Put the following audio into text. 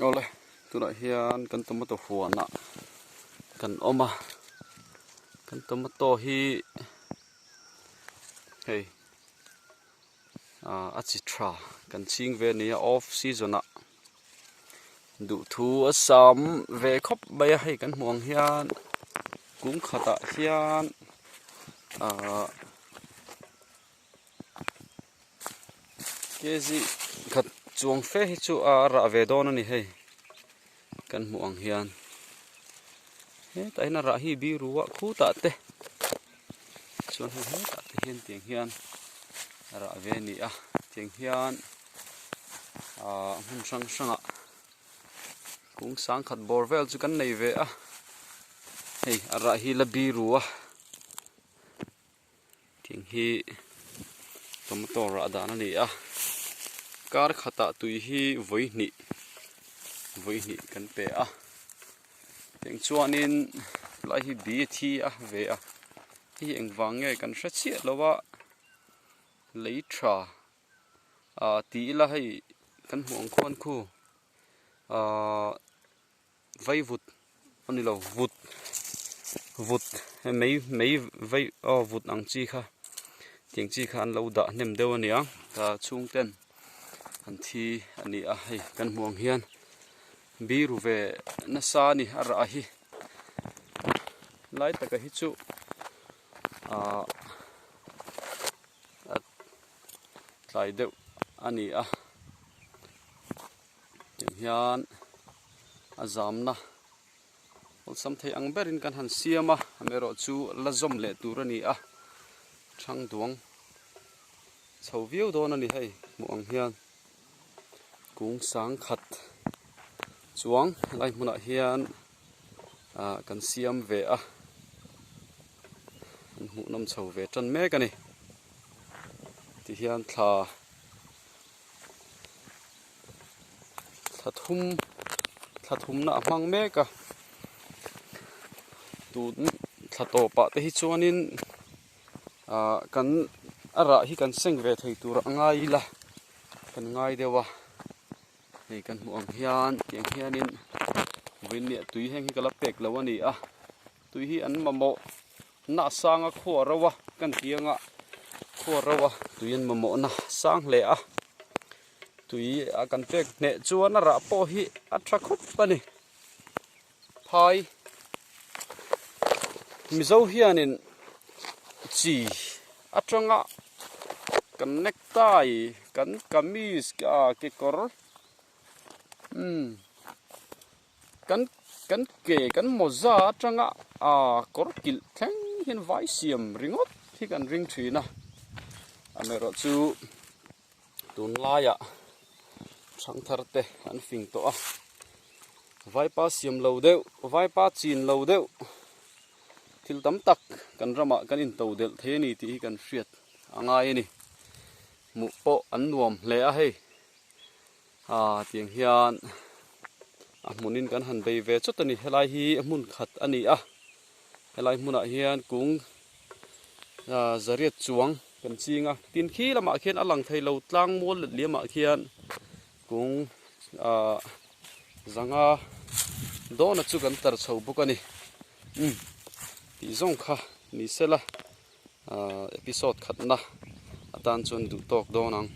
Awle tunah hian kan tomato huanah kan awm a kan tomato hi hei ah a chi tha kan ching ve a ni a off season ah duhthu a sam ve khawp mai a hei kan hmuh ang hian kung khatah hian ah. Kg khat chuang fe hi chu a rah ve dawn a ni hei kan hmuh ang hian hetah hian a rah hi biru a khutah te chuan hei hetah te hian tiang hian a rah ve a ni a tiang hian ahh hmun hrang hrangah kung sangkhat bawr vel chu kan nei ve a hei a rah hi la biru a. Thing hi tomato rah dan a ni a kar khatah tui hi vawi hnih vawi hnih kan pe a tiang chuanin helai hi bi a thi a ve a hei hi engvang nge kan hre chiah lo a lei tha ah ti ila hei kan hmuh ang khuan khu ahh. Vaivut a ni lo vut vut mei mei vai aw vut ang chi kha tiang chi kha an lo dah hnem deuh a ni a ka chhung ten an thi a ni a hei kan hmuh ang hian biru ve nasa a ni a rah hi lai taka hi chu ahh a tlai deuh a ni a. Tiang hian a zamna awlsam thei ang berin kan han siam a amaherawh chu la zawm leh tur a ni a thang duang chho viau dawn a ni hei hmuh ang hian kung sang khat chuang helai hmunah hian ah kan siam ve a an hmuh nawm chho ve tan mek a ni tihian thla. Thla thum thla thumna a hmang mek a tun thla tawpah te hi chuanin ah kan a rah hi kan seng ve thei tur a ngai ila kan ngai deuh a hei kan hmuh ang hian tiang hianin vawiin tui heng hi ka la pek lo a ni a tui hi an mamawh na a sang a khuah ro a kan ti anga khuah ro a tui an mamawh na sang hle a tui a kan pek hneh chuan a rah pawh hi a tha khawp a ni phai mizo hianin chi atanga kan necktie kan kamis ah kekawr umm. Kan kan ke kan mawza atanga aa kawr kilh thleng hian vai siam ringawt hi kan ring thin a amaherawh chu tunlaiah thangthar te an fing tawh a vaipa siam lo deuh vaipa chin lo deuh thil tam tak kan ramah kan into delh thei a ni tih hi kan hriat a ngai a ni hmuh pawh an nuam hle a hei. Aa tiang hian a hmunin kan han bei ve chawt a ni helai hi hmun khat a ni a helai hmunah hian kung aa zariat chuang kan ching a tin khi lamah khian a lang thei lo tlang mual let liamah khian kung aa zanga dawna chu kan tar chho bawk a ni umm tih zawng kha ni sela aa episode khatna atan chuan duh tawk dawn ang.